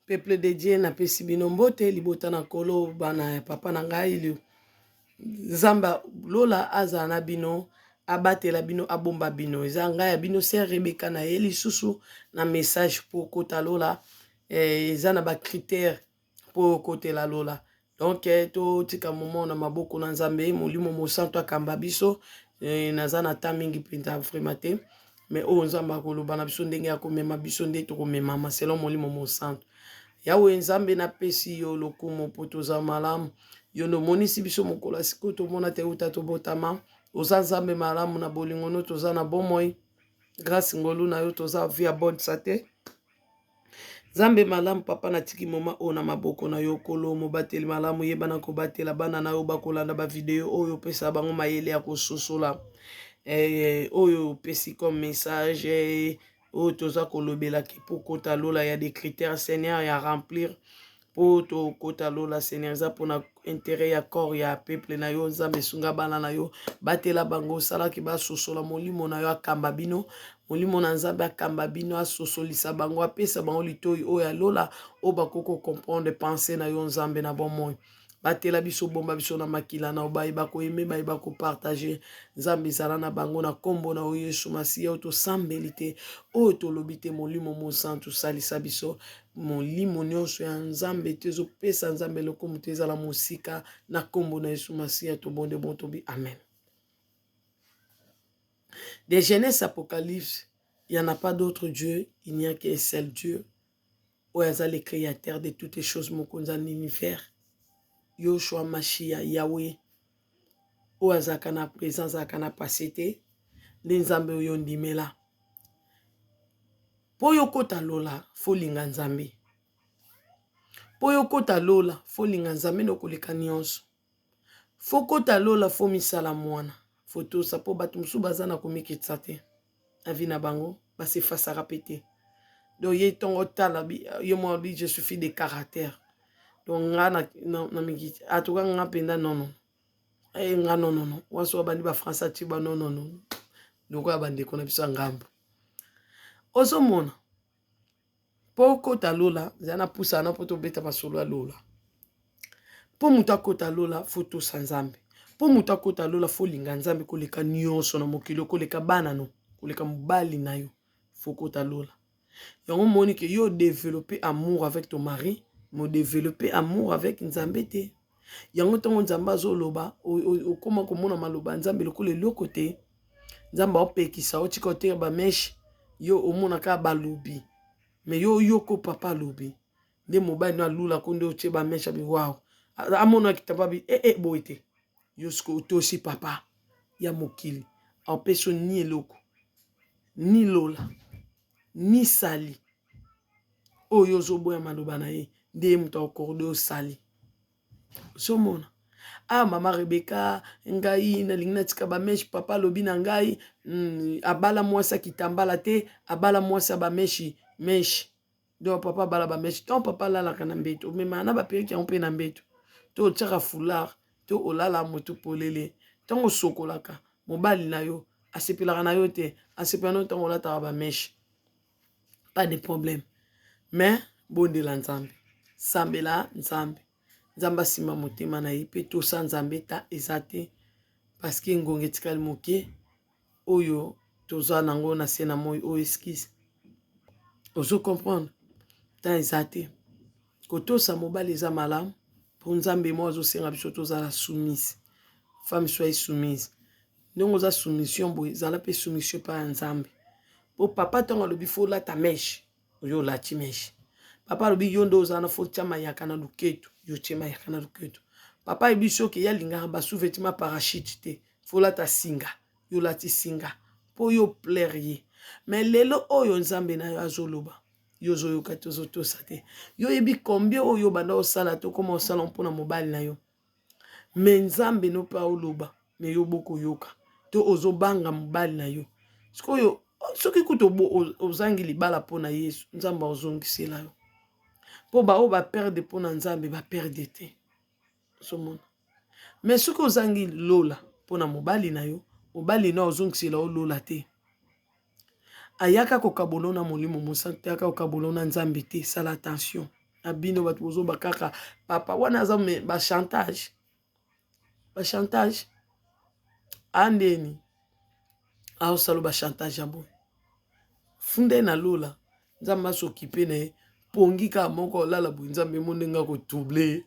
Peuple de Dieu, napesi bino mbote, libota na Nkolo, bana ya papa na ngai. Nzambe lola azala na bino, abatela bino, abomba bino. Eza ngai ya bino sœur Rebecca na ye lisusu na message po kota lola. Eza na ba critères po kotela lola. Donc totika moment na maboko na Nzambe, Molimo Mosantu akamba biso. Naza na temps mingi mpenza vraiment te, mais oyo Nzambe akoloba na biso ndenge ya komema biso nde tokomemama selon Molimo Mosantu. Yawe Nzambe, napesi yo lokumu mpo toza malamu. Yo nde omonisi biso mokolo ya sikoyo, tomona te uta tobotama. Oza Nzambe malamu, na bolingo no toza na bomoi, grâce ngolu na yo toza vie ya bonne santé. Nzambe malamu, papa, natiki moma oyo na maboko na yo. Kolo mobateli malamu, yeba na kobatela bana na yo bakolanda bavideo oyo, opesa bango mayele ya kososola oyo opesi comme message oyo toza kolobelaki mpo kota lola ya des critères, Seigneur, ya remplir mpo tokota lola. Seigneur, eza mpona intérêt ya corps ya peuple na yo. Nzambe, esunga bana na yo, batela bango, osalaki basosola. Molimo na yo akamba bino, molimo na Nzambe akamba bino, asosolisa bango, apesa bango litoi oyo ya lola, oyo bakoki kocomprendre pensée na yo. Nzambe na bomoi, batela biso, bomba biso na makila na yo. Bayeba koaimer, bayeba kopartager. Nzambe, ezala na bango na nkombo na oyo Yesu Masiya. Oyo tosambeli te, oyo tolobi te, Molimo Mosantu osalisa biso. Molimo nyonso ya Nzambe te ezopesa Nzambe lokumu te, ezala mosika na nkombo na Yesu Masiya. Tobonde bon tobi amen. De Genèse Apocalypse, il n'y en a pas d'autre Dieu, il n'y a qu'un seul Dieu oyo aza le créateur de toutes les choses, mokonzi ya l'univers, Yoshua Mashia, Yahweh, oyo azalaka na présent, azalaka na passé te, nde Nzambe oyo ndimela. Mpo yo kota lola, faut linga Nzambe. Mpo yo kota lola, faut linga Nzambe na koleka nyonso. Faut kota lola, faut misala mwana, faut tosa, mpo bato mosusu baza na komikitisa te na vie na bango, basefasaka mpe te. Donc ye ntongo tala ye mwa bi je suis de caractère, donc nga na mikiti, en tout cas nga mpenza nono nga nonono waso babandi bafrançais ati ba nonono lokola bandeko na biso ya ngambo. Ozomona, mpo okota lola, eza na pusana mpo tobeta masolo ya lola. Mpo moto akota lola, faut tosa Nzambe. Mpo moto akota lola, faut linga Nzambe koleka nyonso na mokili, koleka bana no, koleka mobali na yo. Faut kota lola. Yango omoni ke yo développer amour avec ton mari, mo développer amour avec Nzambe te. Yango ntango Nzambe azoloba, okóma komona maloba Nzambe lokola eloko te. Nzambe aopekisa otika oteya bamèches, yo omona kaka balobi, mais yo oyoko papa alobi nde mobali no alulako nde otie bamèches, abi waw, amonaki tapa bi ee boye te. Yo sikoyo otosi papa ya mokili, apesi yo ni eloko, ni lola, ni sali. Oyo ozoboya maloba na ye, nde ye moto accorder osali. Ozomona, ah, mama Rebeka, ngai nalingi natika bamèches, papa alobi na ngai abala mwasi akitambala te, abala mwasi ya bamèches mèches. Donc papa abala bamèches. Ntango papa alalaka na mbeto, omemaka na baperruque yango mpe na mbeto, to otiaka foulard, to olala motu polele. Ntango osokolaka, mobali na yo asepelaka na yo te, asepela na yo ntango olataka bamèches, pas de problème. Mais bondela Nzambe, sambela Nzambe, Nzambe asimba motema na ye mpe tosa Nzambe. Ta eza te, parce que ngonga etikali moke oyo toza nango na se na moi oyo. Excuse, ozo comprendre, temps eza te. Kotosa mobali eza malamu, mpo Nzambe mo azosenga biso tozala soumise. Femme, soyez soumise. Ndenge oza soumission boye, ezala mpe soumission epai ya Nzambe. Mpo papa ntango alobi faut olata mèche, oyo olati mèche. Papa alobi yo nde ozala na faut tia mayaka na luketu, yo tie mayaka na luketu. Papa ayebi soki ye alingaka basous-vêtement parachute te, faut olata singa, yo olati singa mpo yo plaire ye. Mais lelo oyo Nzambe na yo azoloba, yo ozoyoka te, ozotosa te. Yo oyebi combien oyo obanda osala te, okoma osala mpona mobali na yo. Mais Nzambe no mpe aoloba, mais yo bokoyoka to ozobanga mobali na yo. Sikoyo soki kutu ozangi libala mpona Yesu, Nzambe azongisela yo, mpo baoyo baperdre mpona Nzambe baperdre te. Ozomona, mais soki ozangi lola mpona mobali na yo, mobali no azongisela yo lola te. Ayaka kokabola na Molimo Mosantu te, ayaka kokabola na Nzambe te. Sala attention. Na bino bato bozoba kaka papa wana aza ba chantage, ba chantage andeni aosala ba chantage ya boye. Funda ye na lola, Nzambe asokipe na ye. Pongi kaka moko olala boye, Nzambe mo ndenge akotrouble ye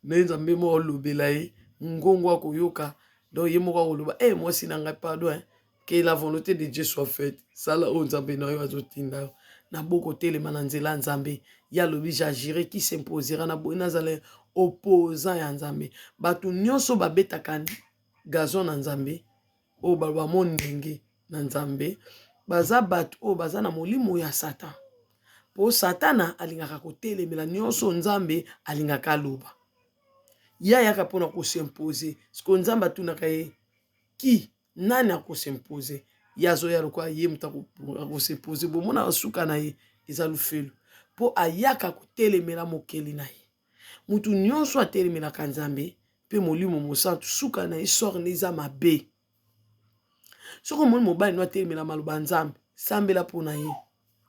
na ye, Nzambe moko alobela ye ngongo akoyoka. Donc ye moko akoloba e mwasi na ngai pardon hein? Que la volonté de Dieu soit faite. Sala oyo Nzambe na yo azotinda yo. Na boko telema na nzela ya Nzambe. Ye alobi j'agirai qui s'imposera na boye nazala opposant ya Nzambe. Bato nyonso babetaka gazon na Nzambe oyo baloba mo ndenge na Nzambe baza bato oyo baza na molimo ya Satan. Po Satana alingaka kotelemela nyonso Nzambe alingaka aloba. Ye ayaka mpona kos'impose. Sikoyo Nzambe atunaka ye qui nani akos'impose? Ye azoya lokola ye moto akos'impose. Bomonaka suka na ye eza lufelu, mpo ayaka kotelemela mokeli na ye. Moto nyonso atelemelaka Nzambe mpe Molimo Mosantu, suka na ye sort nde eza mabe. Soki omoni mobali no atelemela maloba ya Nzambe, sambela mpo na ye,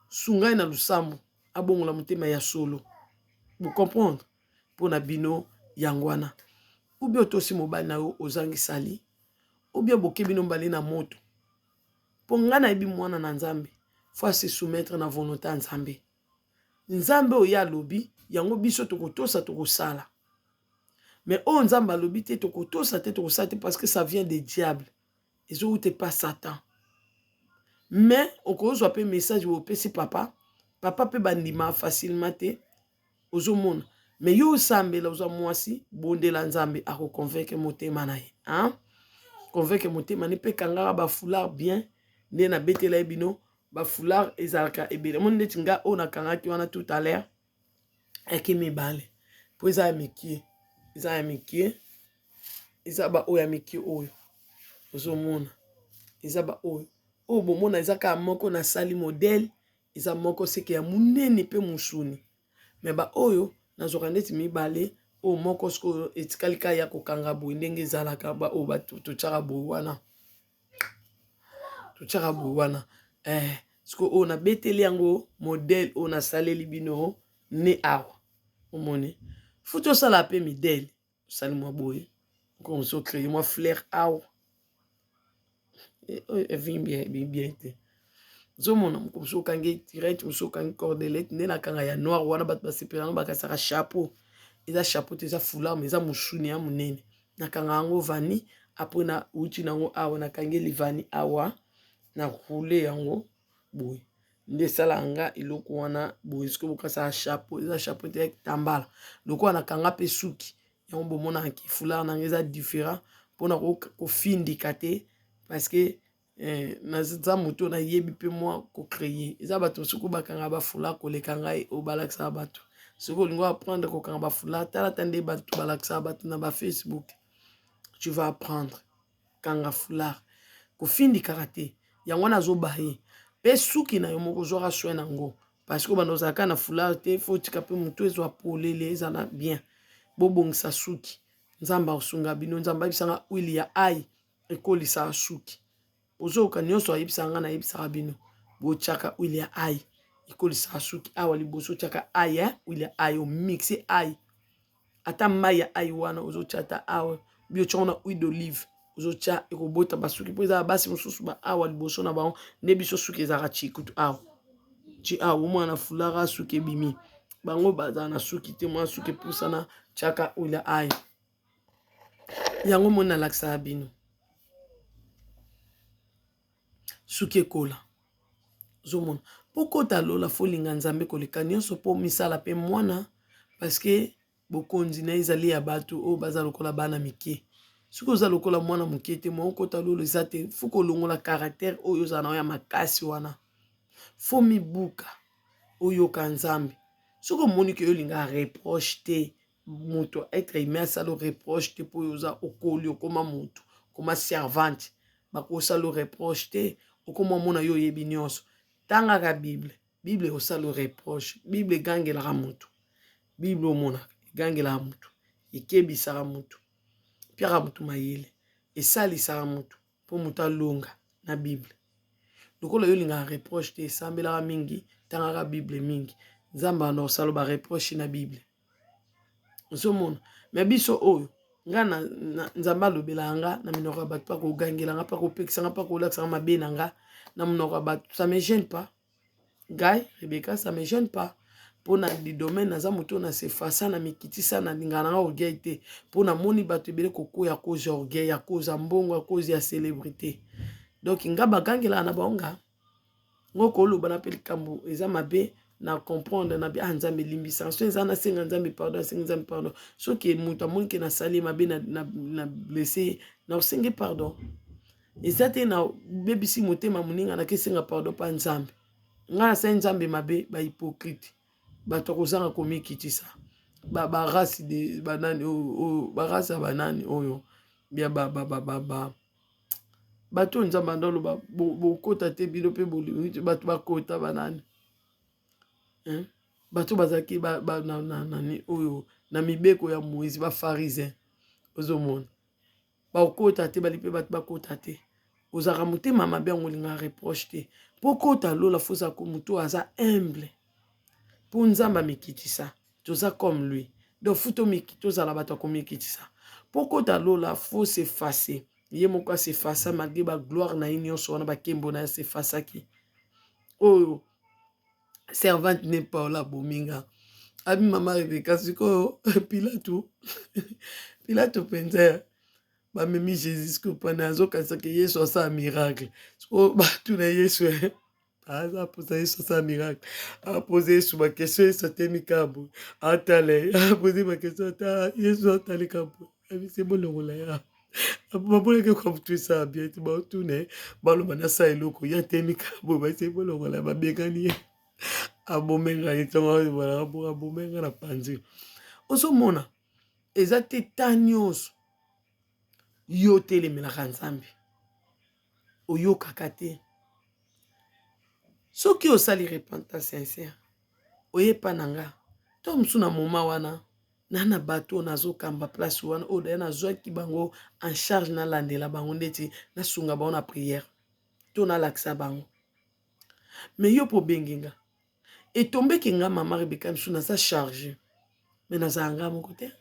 sunga ye na losambo, abongola motema ya solo. Bo comprendre? Mpo na bino yango wana. Ou bien otosi mobali na yo ozangi sali, ou bien boke bino mbale na moto. Mpo ngai nayebi mwana na Nzambe, faut se soumettre na volonté ya Nzambe. Nzambe oyo ye alobi, yango biso tokotosa, tokosala. Mais oyo Nzambe alobi te, tokotosa te, tokosala te, parce que ça vient de diable. Ezowuta epa Satan. Mais okozwa mpe message opesi papa, papa mpe bandima facilement te, ozomona. Mais yo osambela, oza mwasi, bondela Nzambe akoconvaincre motema na ye, hein? Convaincre motema ne mpe kangaka ba foulard bien, nde nabetela ye bino ba foulard ezalaka ebele. Omoni neti nga oyo nakangaki wana tout à l'heure yaki mibale, mpo eza ya mikie, eza ya mikie, eza ba oyo ya mikie oyo ozomona, eza ba oyo oyo bomona eza kaka moko nasali modèle eza moko seke ya monene mpe mosuni. Me ba oyo nazwaka neti mibale, oyo moko sikoyo etikali kaka ya kokanga boye ndenge ezalaka ba oyo bato totyaka boye wana, totyaka boye wana eh, sikoyo oyo nabeteli yango modèle oyo nasaleli bino ne awa omoni futi osala mpe midele osali mwa boye okomosi ocreye mwa fleur awa oyo evimbi ebimi bien te. Ozomona moko mosusu okangi tirette, mosusu okangi cordelette, nde nakanga ya noir wana bato basepela yango, bakasaka chapeau. Eza chapeau te, eza foulard, mais eza mosuni ya monene. Nakanga yango vani, apres na wuti nango awa, nakangeli vani awa, na roule yango boye, nde esalaka nga eloko wana boye. Soki bokasaka chapeau, eza chapeau te, ya kitambala. Lokola nakanga mpe suki yango, bomonaka ki foulard nanga eza différent mpona kofindika te, parce que naza moto nayebi mpe mwa kocreye. Eza bato mosuku bakanga bafoulard koleka ngai oyo balakisaka bato. Soki olingi apprendre kokanga bafoulard, tala ta nde bato balakisaka bato na bafacebook, tu vas apprendre kanga foulard, kofindikaka te. Yango wana azobaye mpe suki na yo moko, ozwaka soin nango, parce que obanda ozalaka na foulard te, fo otika mpe motu ezwa polele, ezala bien. Bobongisa suki, Nzambe akosunga bino. Nzambe ayebisanga huile ya ai ekolisaka suki. Ozoyoka nyonso ayebisaka nga, nayebisaka bino, botiaka huile ya ai ekolisaka suki. Awa liboso otiaka ai, eh? Huile ya ai omixe ai, ata mai ya ai wana ozotia ata awa, bi otiango na huile d'olive, ozotia, ekobota basuki. Mpo eza basi mosusu ba awa liboso na bango nde biso suki ezalaka chikutu awa ti awa, omwana na fulara suki ebimi, bango bazala na suki te, mwa suki epusana. Tiaka huile ya ai, yango moni nalakisaka bino suki ekola. Ozomona, mpo kota lola fo linga Nzambe koleka nyonso, mpo misala mpe mwana, parce que bokonzi na ye ezali ya bato oyo baza lokola bana mike. Soki oza lokola mwana moke te, mwa okota lolo eza te. Fo kolongola caractère oyo ozala na yo ya makasi wana, fo mibuka oyoka Nzambe. Soki omoni ke yo olingaka reproche te, moto être humain asala reproche te, mpo oyo oza okoli, okoma moto, okoma servante, bakosala reproche te, okoma omona yo oyebi nyonso. Tangaka Bible, Bible ekosala reproche. Bible egangelaka moto, Bible omonaka egangelaka moto, ekebisaka moto, epiaka moto mayele, esalisaka moto mpo moto alonga na Bible. Lokola yo olingaka reproche te, esambelaka mingi, tangaka Bible mingi. Nzambe abanda kosala ba reproche na Bible. Ozomona? Mais biso oyo nga na, na Nzambe alobelaka nga na minoko ya bato, mpe akogangela nga, mpe akopekisa nga, mpe akolakisa nga mabe na nga na monoko ya bato. Ça me gêne pas. Ngai Rebecca, ça me gêne pas. Mpo na di domaine naza moto na sefasa na mikitisa, na lingaka na nga orgueil te, mpo namoni bato ebele kokwea cause ya orgueil, ya cause ya mbongo, ya cause ya célébrité. Donc nga bagangelaka na bango nga ngo koloba na mpe likambo eza mabe na comprendre na bi ah Nzambe limbisa so eza nasenga Nzambe pardon, asengi Nzambe pardon. Soki moto amoni ke nasali ye mabe na, na, na blesse ye, na osenge pardon. Eza te na bebisi motema moninga nakesenga pardon mpa Nzambe. Ngai nasali Nzambe mabe. Bahypocrite, bato ya kozanga komikitisa, barase de banani oyo, barase ya banani oyo ya ba, ba, ba, ba, ba. Bato oyo Nzambe anda oloba bokota te, bino mpe bolingi bato bakota banani, hein? Bato bazalaki ba, ba, na, na, nani oyo na mibeko ya Moïse, bafarisien, ozomona bakota te, bali mpe bato bakota te. Ozalaka motema mabe, yango olingaka reproche te. Mpo kota lola, fo ozalaka moto oyo aza humble, mpo Nzambe amikitisa, toza comme lui. Donc fu tozala bato ya komikitisa. Mpo kota lola, faut s'effacer. Ye moko asefasa malgré bagloire na ye nyonso wana, bakembo na ye, asefasaki. Oyo servante ne Paola abominga abi mama Rebeka. Sikoyo Pilato, Pilato mpenza, bamemi Jésus sikoyo pana azokanisaka Yesu asala miracle. Sikoyo batuna Yesu, aza mposa Yesu asala miracle, apose Yesu baquestion. Yesu atemi kambo, atala ye, apose baquestion, ata Yesu atali kambo, abisi bolongola ya bamonaki kwa motu esala bien te. Baotuna ye, baloba nasala eloko, ye atemi kambo, basi bolongola, babengani ye. Abomenga ye ntongo, abomenga na panzi. Ozomona, eza te ta nyonso yo otelemelaka Nzambe, oyokaka te. Soki osali repentance sincère, oyepa na nga to mosusu na moma wana na bato oyo nazokamba place wana, oyo daya nazwaki bango en charge, nalandela bango ndeti nasunga bango na prière to nalakisa bango. Mais yo mpo obengi nga, etombeki nga mama Rebeka mosusu naza charge, mais nazala nga moko te,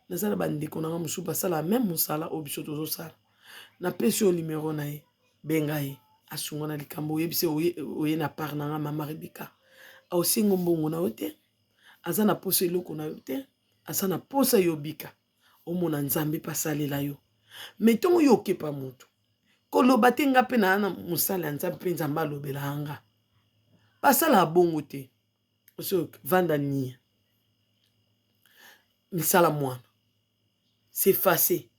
naza na bandeko na nga mosusu basala même mosala oyo biso tozosala. Napesi yo numero na ye, benga ye, asunga na likambo. Oyebisi oye na part na nga mama Rebeka, aosengo mbongo na yo te, aza na posa eloko na yo te, aza na posa yo bika, omona Nzambe mpe asalela yo. Mais ntongo yo okepa motu, koloba te nga mpe naa na mosala ya Nzambe mpe Nzambe alobelaka nga. Basalaka bongo te. Oso vanda nia misala mwana s'efface,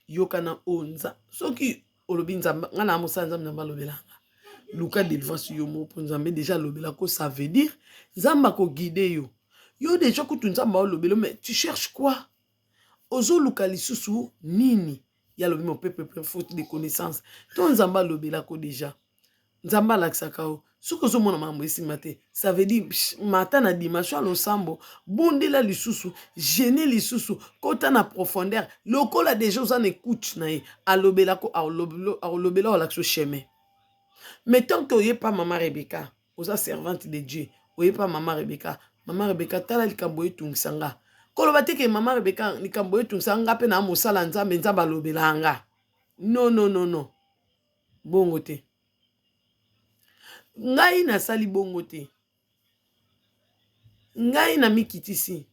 yoka na oyo nza. Soki olobi Nzambe, nga na mosala Nzambe, Nzambe alobelaka nga, luka délivrance yo moko, mpo Nzambe déjà alobelako. Ça veut dire Nzambe akoguide yo. Yo déjà kutu Nzambe aolobela, mais tu cherches quoi? Ozoluka lisusu nini? Ye alobi mopepe pe faute de connaissance. To Nzambe alobelako déjà, Nzambe alakisaka yo. Soki ozomona makambo esimba te, ça veut dire mata na dimension ya losambo, bondela lisusu, gene lisusu, kota na profondeur. Lokola déjà oza na écoute na ye, alobelako, akolobela, alakisa chemin. Mais tant que oyepa mama Rebeka, oza servante de Dieu, oyepa mama Rebeka, mama Rebeka, tala likambo etungisa nga. Koloba te ke mama Rebeka, likambo etungisa nga mpe na mosala Nzambe, Nzambe alobelaka nga. Non, non, non, non, bongo te. Ngai nasali bongo te. Ngai namikitisi,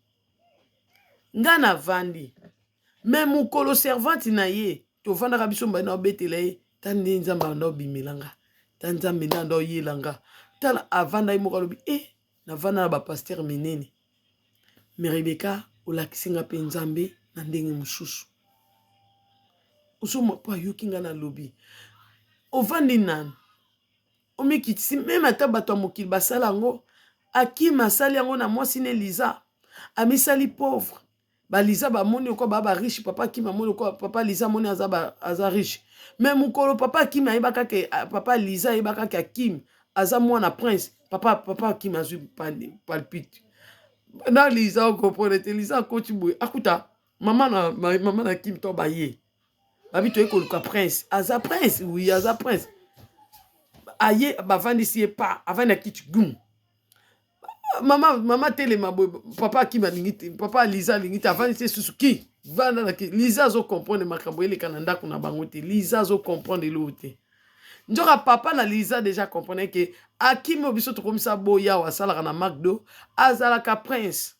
ngai navandi. Mais mokolo servante na ye tovandaka biso mbali, na obetela ye ta nde Nzambe anda obimela nga, ta Nzambe nde anda oyela nga. Tala, avanda ye moko, alobi e navanda na bapasteur minene, mais Rebeka olakisi nga mpe Nzambe na ndenge mosusu. Ozomwa mpo ayoki nga nalobi, ovandi nanu, omikitisi. Même ata bato ya mokili basala yango. Akima asali yango na mwasi ne Liza, amisali pauvre. Baliza bamoni okwa baa bariche, papa Akimi amoni okwa papa Liza amoni aza, aza riche. Mais mokolo papa Akimi ayebaka ke papa Liza ayebaka ke Akimi aza mwana prince, papa Akimi azwi palpite na Liza. Ocomprendre te? Liza akoti boye, akuta mama na Akimi to baye, babi toye koluka prince. Aza prince? Oui, aza prince. Aye, bavandisi ye pa avandi na kiti gum. Mama, mama telema boye, papa akimi alingi te, papa Liza alingi te, avandi te susu ki vanda na ki. Liza azo comprendre makambo eleka na ndako na bango te. Liza azo comprendre eloko te. Nzoka papa na Liza deja comprendre ke akimi oyo biso tokomisa boya awa asalaka na McDo, azalaka prince.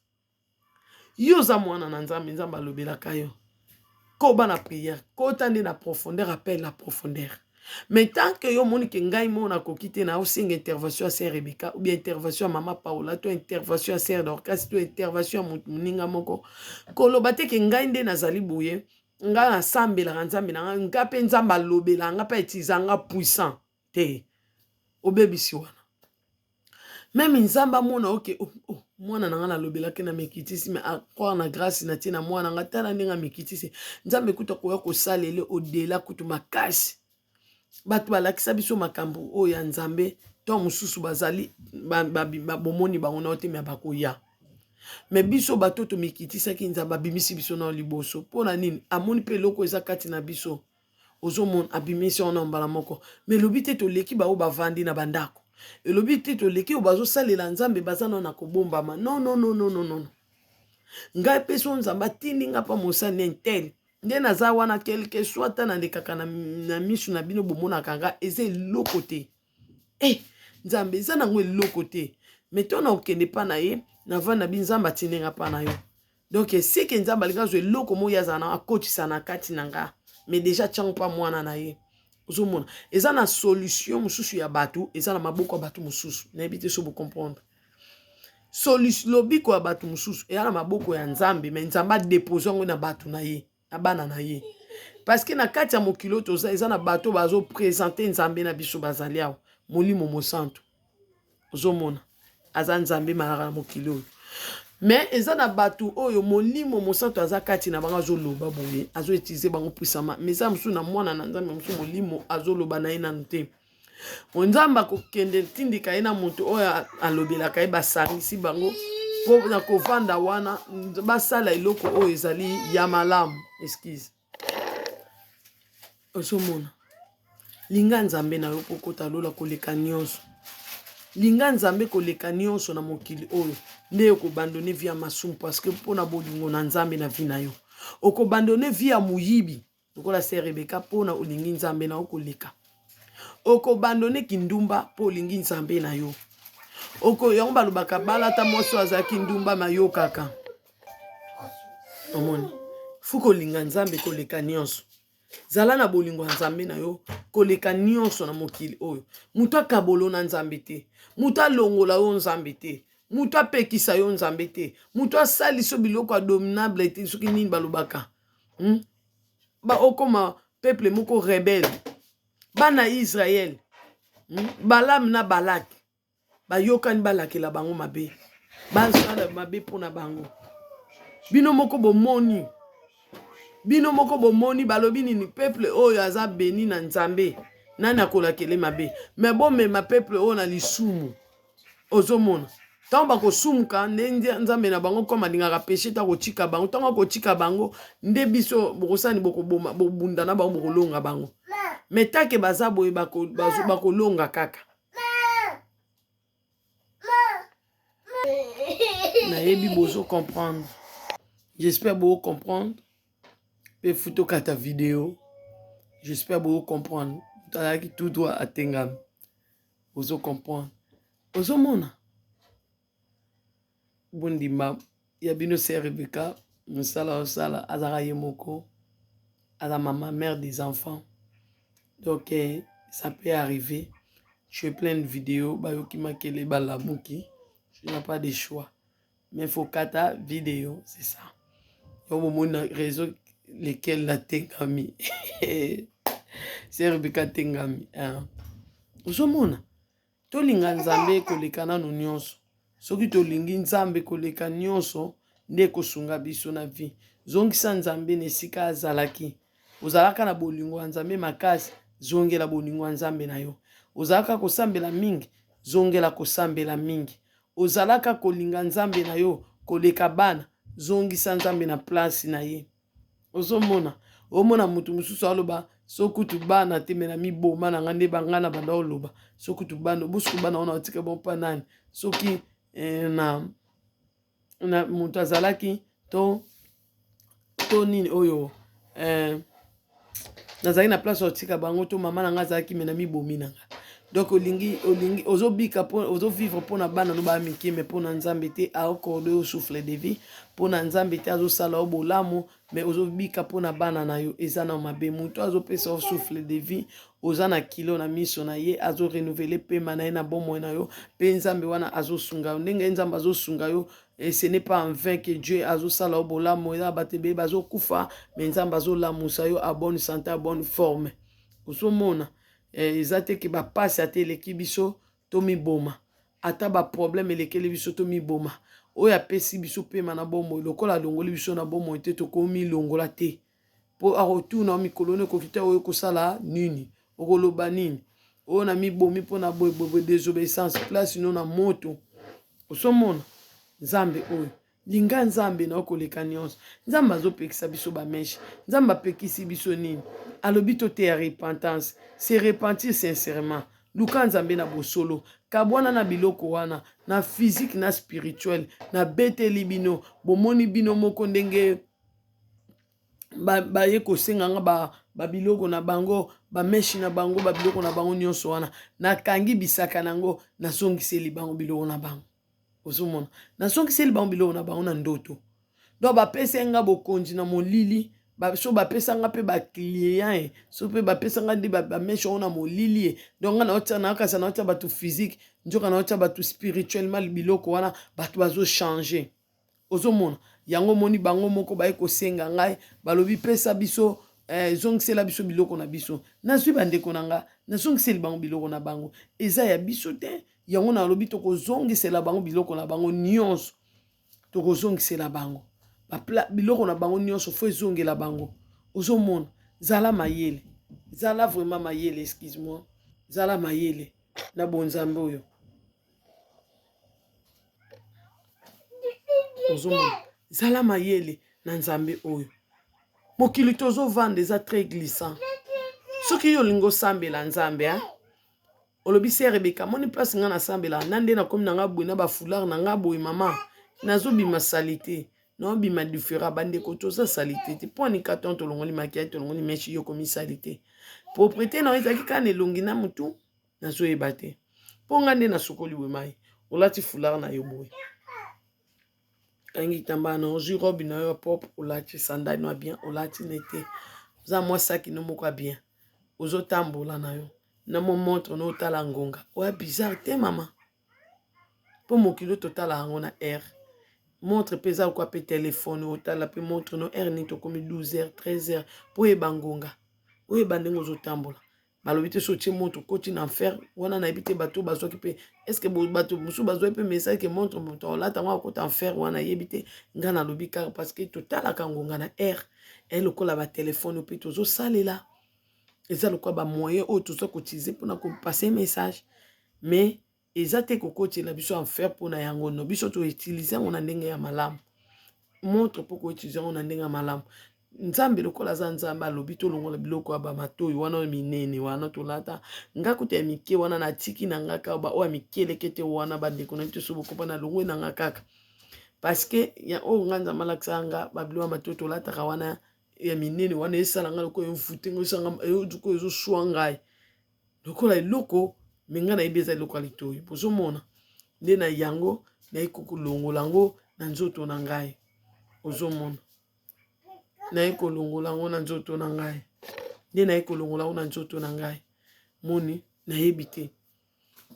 Yo oza mwana na Nzambe, Nzambe alobelaka yo. Koba na prière, kota nde na profondeur, appelle la profondeur. Mais tant que yo omoni ke ngai moko nakoki te, na osenga intervention ya sœur Rebecca ou bien intervention ya mama Paola to intervention ya sœur Dorcas to intervention ya moto moninga moko, koloba te ke ngai nde nazali boye, ngai nasambelaka Nzambe na ngai, ngai mpe Nzambe alobelaka ngai mpe autiliza ngai puissant te. Obebisi wana. Meme Nzambe amona oke, oh, oh, mwana na ngai nalobelaki na mikitisi, mais acroire na grâce na tie na mwana ngai, tala ndenge amikitisi. Nzambe kutu akoya kosalele odela kutu makasi. Bato balakisa biso makambo oyo ya Nzambe, to mosusu bazali bomoni bango nao te, me bakoya. Me biso bato tomikitisaki, Nzambe abimisi biso nao liboso. Mpo na nini? Amoni mpe eloko eza kati na biso. Ozomona abimisi wana mbala moko. Me elobi te toleki baoyo bavandi na bandako, elobi te toleki oyo bazosalela Nzambe baza nao na kobombama. Non, non, non, non, non, non. Ngai mpe so Nzambe atindi nga mpa mosali intel nde naza wana, quelque soit ata nalekaka na, na misu na bino bomonaka nga, eza eloko te. Eh, Nzambe eza nango eloko te. Me to na okende mpa na ye, navandi na bi Nzambe atindi nga mpa na yo. Donc seke Nzambe alingi azwa eloko moko ye azala na akotisa na kati na nga, mais déjà tiango mpa mwana na ye. Ozomona eza na solution mosusu ya bato, eza na maboko ya bato mosusu. Nayebi te so bocomprendre. Solution lobiko ya bato mosusu eza na maboko ya Nzambe, mais Nzambe adepose yango na bato na ye, na bana na ye. Parce que na kati ya mokili oyo toza, eza na bato bazopresente Nzambe na biso, bazali awa Molimo Mosantu. Ozomona aza Nzambe malaka na mokili oyo, mais eza na bato oyo Molimo Mosantu aza kati na bango, azoloba boye, azoutilize bango puissamment. Mais eza mosusu na mwana na Nzambe mosusu Molimo azoloba na ye nanu te. Nzambe akokende tindika ye na moto oyo alobelaka ye, basangisi bango mpo na kovanda wana basala eloko oyo ezali ya malamu. Excuse, ozomona, linga Nzambe na yo mpo okota lola koleka nyonso. Linga Nzambe koleka nyonso na mokili oyo, nde okobandone vie ya masumu, parce que mpo na bolingo na Nzambe na vie na yo okobandone vie ya moyibi lokola sœur Rebecca, mpo na olingi Nzambe na yo koleka. Okobandone kindumba mpo olingi Nzambe na yo. Oko yango balobaka balata mwasi oyo azalaki ndumba mayokaka. Omoni, fu kolinga Nzambe koleka nyonso. Zala na bolingo ya Nzambe na yo koleka nyonso na mokili oyo. Moto akabolo na Nzambe te, moto alongola yo Nzambe te, moto apekisa yo Nzambe te, moto asalisa yo biloko abominable te, soki nini balobaka. Ba okoma peuple moko rebelle. Bana Israël, Balaam na Balak bayokani, balakela bango mabe, basala mabe mpona bango. Bino moko bomoni, bino moko bomoni, balobi nini? Peuple oyo aza beni na Nzambe, nani akolakele mabe? Me bomema peuple oyo na lisumu. Ozomona ntango bakosumuka nde Nzambe na bango koma alingaka peshe ta kotika bango. Ntango akotika bango nde biso bokosani, bokoboma, bobunda na bango, bokolonga bango. Me take baza boye, bakolonga kaka. Nayebi bozo comprendre, j'espère bo comprendre mpe futo kata video. J'espère bo comprendre. Moto azalaki tout droit atengami, ozo comprendre. Ozomona bondima ya bino sœur Rebecca, mosala osala azalaka ye moko, aza mama, mère des enfants. Donc eh, ça peut arriver, je fais plein de vidéos, bayoki makele, balamuki, je n'ai pas de choix, mais faut kata vidéo, c'est ça. Yo bomoni na réseau lesquels natengami, sœur Rebecca tengami. Ozomona, tolinga Nzambe koleka nanu nyonso. Soki tolingi Nzambe koleka nyonso, nde ekosunga biso na vie. Zongisa Nzambe na esika azalaki. Ozalaka na bolingo ya Nzambe makasi, zongela bolingo ya Nzambe na yo. Ozalaka kosambela mingi, zongela kosambela mingi. Ozalaka kolinga Nzambe na yo koleka bana, zongisa Nzambe na place na ye. Ozomona, omona moto mosusu aloba sokutu bana te, me na miboma na nga nde banga na banda oloba sokutu bana bosuku bana wana otika bon mpa nani soki. eh, na, na moto azalaki to to nini oyo eh, nazalaki na place otika bango to mama na ngai azalaki me na mibomi na ngai. Donc olingi olingi ozobika mpo ozovivre mpo na bana no baya mike, me mpo na Nzambe te. Aokorde yo souffle de vie mpo na Nzambe te, azosala yo bolamu, me ozobika mpo na bana na yo. Eza na mabe. Moto azopesa yo souffle de vie, oza na kilo na miso na ye, azorenouvele pema na ye na bomoi na yo, mpe Nzambe wana azosunga yo ndenge Nzambe azosunga yo. Et ce n'est pas en vain que Dieu azosala yo bolamu. Eza bato ebele bazokufa, me Nzambe azolamusa yo a bonne santé, a bonne forme. Ozomona, eza te ke bapasi ata eleki biso tomiboma, ata baproblème elekeli biso tomiboma. Oyo apesi biso pema na bomoi, lokola alongoli biso na bomoi te, tokomilongola te, mpo akotuna mikolo no ekoki te. Oyo kosala nini, okoloba nini? Oyo na mibomi mpona boyeboyeboye, désobéissance, place no na moto. Ozomona Nzambe oyo, linga Nzambe na okoleka nyonso. Nzambe azopekisa biso bamèches. Nzambe apekisi biso nini? Alobi toteya repentance, se repentir sincèrement. Luka Nzambe na bosolo, kabwana na biloko wana, na physique na spirituel. Nabeteli bino, bomoni bino moko ndenge baye kosenga nga babiloko na bango, bamèches na bango, babiloko na bango nyonso wana. Nakangi bisaka nango, nazongiseli bango biloko na bango. Ozomona, nazongiseli bango biloko na bango na ndoto. Donc bapesa nga bokonzi na molili. So bapesa nga mpe baclient, so mpe bapesa nga nde bamèches yango na molili ye. Donc nga naotia, naokasa, naotia bato physique, nzoka naotia bato spirituellement. Biloko wana bato bazochange. Ozomona yango, omoni bango moko baye kosenga ngai, balobi pesa biso, zongisela biso biloko na biso. Nazwi bandeko na nga, nazongiseli bango biloko na bango. Eza ya biso te. Yango nalobi tokozongisela bango biloko na bango nyonso, tokozongisela bango biloko na bango nyonso, fo ezongela bango. Ozomona, zala mayele, zala vraiment mayele, excuse moi, zala mayele na bonzambe oyo. Ozomona, zala mayele na Nzambe oyo. Mokili tozovanda eza très glissant. Soki yo olingi osambela Nzambe, hein? Olobi se Rebeka, moni place nga nasambela na nde nakomi na nga boye na bafoulard na nga boye, mama, nazobima saleté, naobima différent. Bandeko, toza saleté te. Mpo anika ton tolongoli maquillage, tolongoli mèche, yo komi saleté. Propreté na yo ezalaki kaka na elongi na motu, nazoyeba te. Mpo nga nde nasokoli boye mai, olati foulard na yo boye, kangi kitambala na, ozwi robe na yo ya propre, olati sandale no ya bien, olati nete oza mwa saki no moko ya bien, ozotambola na yo na mo montre no, otala ngonga. Oya bizarre te, mama, mpo mokili oyo totala yango na heure. Montre mpe eza lokwa mpe telefone. Otala mpe montre no heure nini tokomi, 12 heures, 13 heures, mpo oyeba ngonga, oyeba ndenge ozotambola. Balobi te so otie montre okoti na enfer. Wana nayebi te. Bato bazwaki mpe, est-ce bato mosusu bazwaki mpe message ke montre, moto aolata yango akota enfer? Wana nayebi te. Nga nalobi kaka parce que totalaka ngonga na heure e lokola batelefone mpe tozosalela, eza lokola bamoyen oyo toza koutiliser mpona kopasser message, mais eza te kokotela biso enfer mpona yango. No, biso toutiliser yango na ndenge ya malamu. Montre mpo koutiliser yango na ndenge ya malamu. Nzambe lokola aza Nzambe, alobi tolongola biloko ya bamatoi wana oyo minene wana tolata. Nga kuta ya mike wana natiki na nga kaka, baoyo ya mikeleke te wana. Bandeko na biso, bokopa na longwe na nga kaka parce que ya oyo nga Nzambe alakisaka nga, babiloko ya matoi tolataka wana ya minene wana esala nga lokola emfute ngo, esanga lokola ezoswa ngai lokola eloko. Me ngai nayebi eza eloko ya litoi. Bozomona nde na yango naye kolongola yango na nzoto na ngai. Ozomona, naye kolongola yango na nzoto na ngai, nde naye kolongola yango na nzoto na ngai. Moni, nayebi te,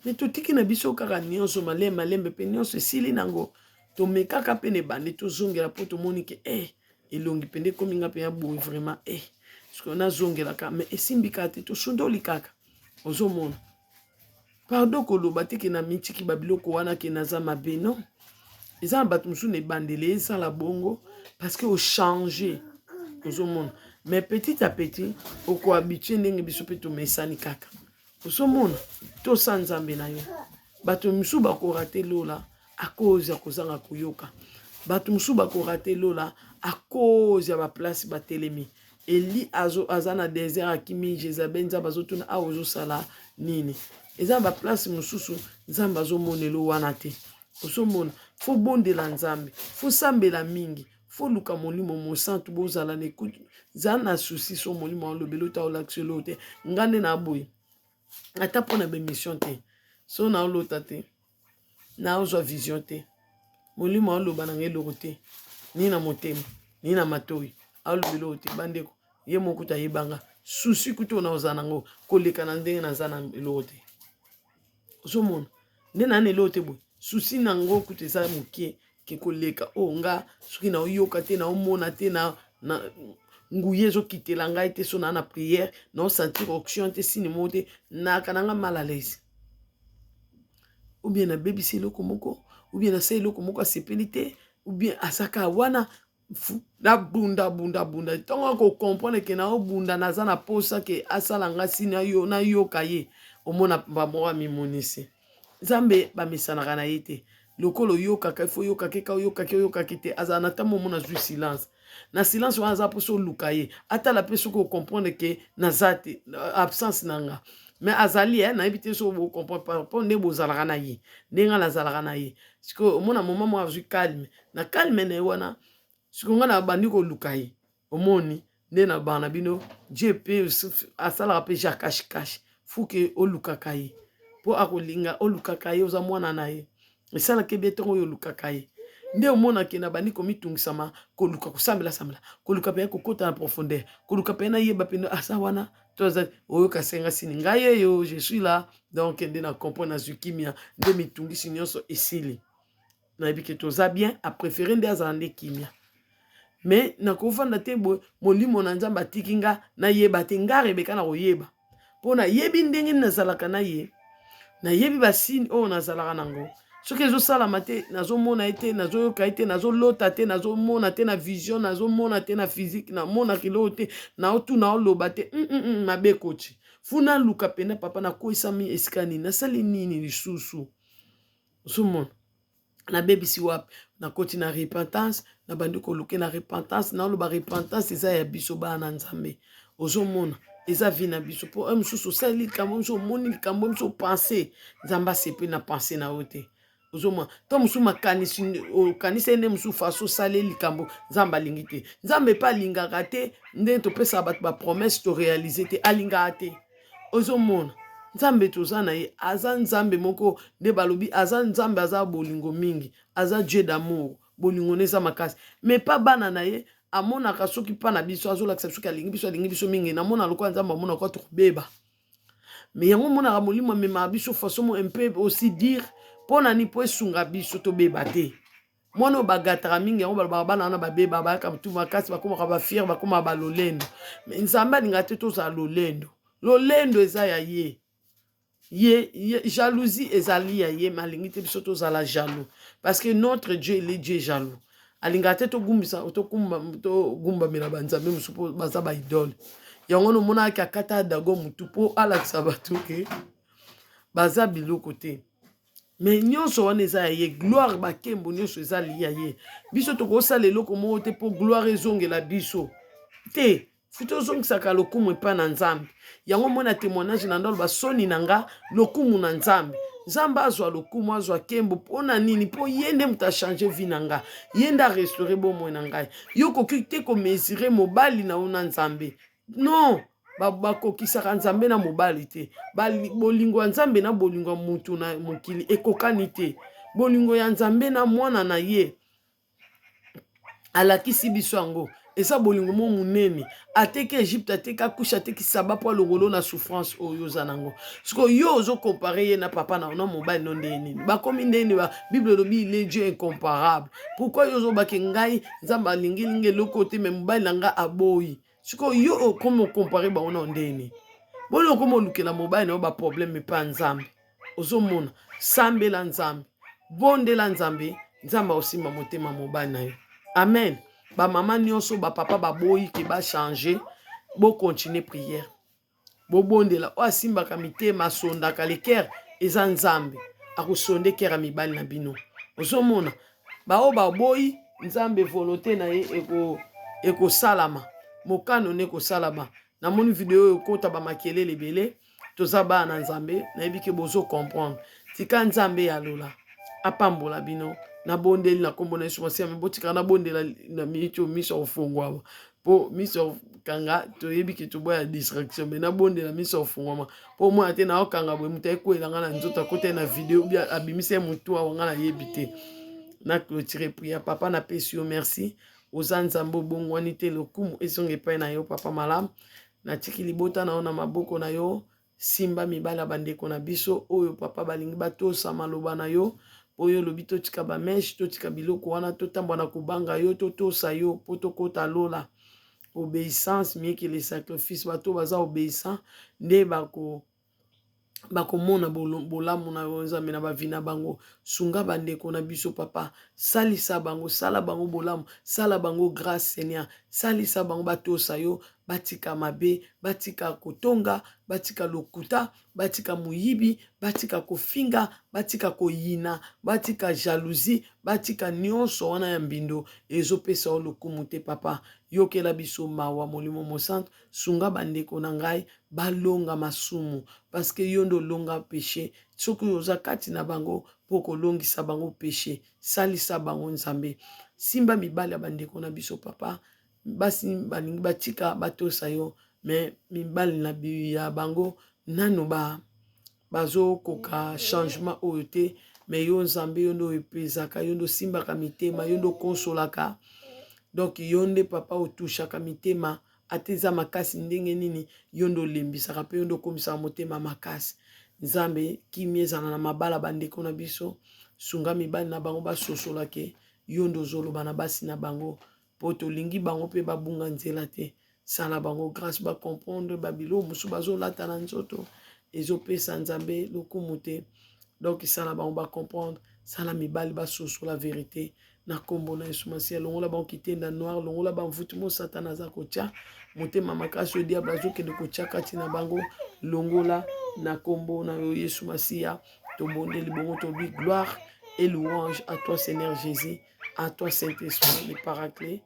me totiki na biso kaka nyonso malembe malembe, mpe nyonso esili nango. Tomekaka mpe na ebandi, tozongela mpo tomoni ke elongi mpe ekomi nga mpe ya boye vraiment. Sikoyo nazongelaka, me esimbi kaka te, tosundoli kaka. Ozomona, pardon, koloba te ke na mitiki babiloko wana ke naza mabe. Non, eza na bato mosusu na ebandeli ezala bongo parce que ochange. Ozomona, mais petit à petit okohabituer ndenge biso mpe tomesani kaka. Ozomona, tosa Nzambe na yo. Bato mosusu bakorater lola à cause ya kozanga koyoka. Bato mosusu bakorater lola à cause ya baplace batelemi. Eli aza na désert, akimi Jezabel. Nzambe azotuna: awa ozosala nini? Eza na baplace mosusu Nzambe azomonelo wana te. Ozomona, faut bondela Nzambe, faut sambela mingi, faut luka Molimo Mosantu, bozala na écoute, zala na souci so Molimo alobeli ota olakisi eloko te. Nga nde na boye, ata mpo na bemission te, so naolota te, naozwa vision te, Molimo aoloba na ngai eloko te, ni na motema ni na matoi, aoloba eloko te. Bandeko, ye moko kutu ayebanga susi kutu oyo naozala nango koleka na ndenge naza na eloko te. Ozomona nde naa na eloko te boye, susi na yango kutu eza moke ke koleka oyo nga soki naoyoka te, naomona te, na nguya ezokitela ngai te, so naa na prière naosentir onction te, sini moko te, naka na nga mal à l'aise, ou bien nabebisi eloko moko, ou bien nasali eloko moko asepeli te, ou bien azaka wana nabunda bunda bunda. Ntongo akocomprendre ke naobunda, naza na posa ke asala nga sini nayoka ye, omona bamoko amimonisi. Nzambe bamesanaka na ye te. Lokola oyokaka, ifo oyokaki ka oyokaki, oyokaki te, azala na ntango omona azwi silence. Na silence wana aza mposa oluka ye, atala mpe soki ocomprendre ke naza te, absence na nga, mais azali. Nayebi te soki bocomprendre par rapport nde bozalaka na ye, ndenge nazalaka na ye. Sikoyo omona moma moko azwi calme, na calme na ye wana, sikoyo nga na bandi koluka ye. Omoni nde na bana na bino, Dieu mpe asalaka mpe ja cache-cache. Fuke olukaka ye mpo akolinga olukaka ye, oza mwana na ye, esalaka ebie ntongo oyo olukaka ye. Nde omonake na bandi komitungisama, koluka, kosambela-sambela, koluka mpenza kokota na profondeur, koluka mpenza nayeba mpenza aza wana to aza. Oyoka senga sini ngai eyo, je suis là. Donc nde na comprendre, nazwi kimia, nde mitungisi nyonso esili. Nayebi ke toza bien, apréféré nde azala nde kimia, mais nakovanda te boye. Molimo na Nzambe atiki nga nayeba te, nga Rebeka na koyeba, mpo nayebi ndenge nazalaka na ye, nayebi basigne oyo nazalaka nango. Soki ezosalama te, nazomona ye te, nazoyoka ye te, nazolota te, nazomona te na vision, nazomona te na physique, namonaka eloko te, naotuna, oloba te, mabe ekoti. Fu naluka pena papa, nakwesami esika nini, nasali nini lisusu, ozomona nabebisi wapi, nakoti na repentance, nabandi koluke na repentance. Naoloba repentance eza ya biso bana na Nzambe. Ozomona eza vie na biso, mpo oyo mosusu osali likambo mosusu, omoni likambo mosusu, opense Nzambe asepeli na pense na yo te. Ozomona to mosusu makanisi okanisi ye nde mosusu faso osali likambo Nzambe alingi te. Nzambe mpe alingaka te ndenge topesaka bato bapromesse toréalise te, alingaka te. Ozomona Nzambe toza na ye, aza Nzambe moko nde balobi aza Nzambe, aza bolingo mingi, aza Dieu d'amour, bolingo ne eza makasi. Mais pa bana na ye amonaka soki mpa na biso azolakisa biso alingi biso, alingi biso mingi. Namona lokola Nzambe amona kwa tokobeba, mais yango omonaka Molimo amemaka biso façon mo un peu aussi dire mpo na nini, mpo esunga biso tobeba te. Mwana oyo bagataka mingi, yango balobaka bana wana babeba, bayaka motu makasi, bakomaka bafier, bakomaka balolendo. Mais Nzambe alingaka te tozala lolendo. Lolendo eza ya ye, ye jalousie ezali ya ye, mais alingi te biso tozala jaloux, parce que notre Dieu, il est Dieu jaloux. Alingaka te togumbisa, togumbamela banzambe mosusu mpo baza baidole. Yango wana omonaki akata Dago motu mpo alakisa bato ke baza biloko te. Mais nyonso wana eza ya ye, gloire, bakembo nyonso ezali ya ye. Biso tokosala eloko moko te mpo gloire ezongela biso te. Fi tozongisaka lokumu epai na Nzambe. Yango mona témoignage na ndalo basoni na nga, lokumu na Nzambe. Nzambe azwa lokumu, azwa nkembo. Mpo na nini? Mpo ye nde moto achange vie na nga, ye nde arestaure bomoi na ngai. Yo koki te komesure mobali na yo na Nzambe, non. Bakokisaka Nzambe na mobali te. Bolingo ya Nzambe na bolingo ya mutu na mokili ekokani te. Bolingo ya Nzambe na mwana na ye alakisi biso yango, eza bolingo mo monene. Ateki Egypte, ateki akushe, ateki Saba mpo alongolo na souffrance oyo oza nango. Sikoyo yo ozocompare ye na papa na mobali no ndenge nini? Bakomi ndenge nini? Bible elobi il est Dieu incomparable. Pourquoi yo ozobake ngai Nzambe alingi lingi eloko te, mais mobali na ngai aboyi? Sikoyo yo okomi ocompare bango na ndenge nini? Boni okomi olukela mobali na yo baproblème epa Nzambe? Ozomona, sambela Nzambe, bondela Nzambe, Nzambe akosimba motema mobali na yo. Amen. Bamama nyonso, bapapa baboyi ke bachange, bocontinue prière, bobondela. Oyo asimbaka mitema, asondaka le cœur, eza Nzambe. Akosonde cœur ya mibali na bino. Ozomona baoyo baboyi Nzambe, volonté na ye ekosalama, mokano ne ekosalama. Namoni video oyo ekota bamakelele ebele. Toza bana na Nzambe, nayebi ke bozo comprendre. Tika Nzambe ya lola. Apambola bino. Nabondeli na nkombo na Yesu Masiya, me botikala nabondela na miniti oyo miso ya kofongwama, mpo miso ya kokanga toyebi ke toboya distraction, me nabondela miso ya kofongwama mpo omona te naokanga boye moto ayekwela ngai na nzoto, akota ye na video bia abimisa ye motu awa, ngai nayebi te. Na clôture prière. Papa, napesi yo merci, oza Nzambe obongwani te, lokumu ezonga epai na yo. Papa malamu, natiki libota na yo na maboko na yo. Simba mibali ya bandeko na biso oyo, papa, balingi batosa maloba na yo, mpo yo olobi totika bameshe, totika biloko wana, totambwa na kobanga yo, totosa yo mpo tokota lola. Obéissance mieux que le sacrifice. Bato baza obéissant nde bako bakomona bolamu na yo, Nzambe, na bavi na bango. Sunga bandeko na biso, papa, salisa bango, sala bango bolamu, sala bango grâce. Seigneur, salisa bango batosa yo, batika mabe, batika kotonga, batika lokuta, batika moyibi, batika kofinga, batika koyina, batika jalousie, batika nyonso wana ya mbindo ezopesa yo lokumu te. Papa, yokela biso mawa. Molimo Mosantu, sunga bandeko na ngai balonga masumu, parce que yo nde olonga péché. Soki oza kati na bango mpo kolongisa bango péché, salisa bango, Nzambe. Simba mibali ya bandeko na biso, papa. Basi balingi batika batosa yo, me mibali na ya bango nano ba bazokoka changement oyo te. Me yo, Nzambe, yo nde oepezaka, yo nde osimbaka mitema, yo nde okonsolaka. Donc yo nde, papa, otushaka mitema, ata eza makasi ndenge nini, yo nde olembisaka mpe yo nde okomisaka motema makasi. Nzambe, kimia ezala na mabala bandeko na biso. Sunga mibali na bango basosolake yo nde ozoloba na basi na bango, mpo tolingi bango mpe babunga nzela te. Sala bango grâce bacomprendre babiloko mosusu bazolata na nzoto ezopesa Nzambe lokumu te. Donc sala bango bacomprendre, sala mibali basosola vérité na nkombo na Yesu Masiya. Longola bango kitenda noir, longola bamvutu mo Satana aza kotya, motema makasi oyo diable azokende kotya kati na bango, longola na nkombo na yo Yesu Masiya. Tobondeli bongo, tobi gloire et louange à toi, Seigneur Jésus, à toi, Saint-Esprit, le Paraclet,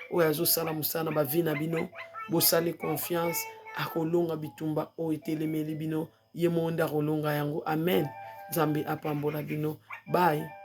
oyo azosala mosala na bavi na bino. Bosali confiance, akolonga bitumba oyo etelemeli bino, ye moko nde akolonga yango. Amen. Nzambe apambola bino. Bye.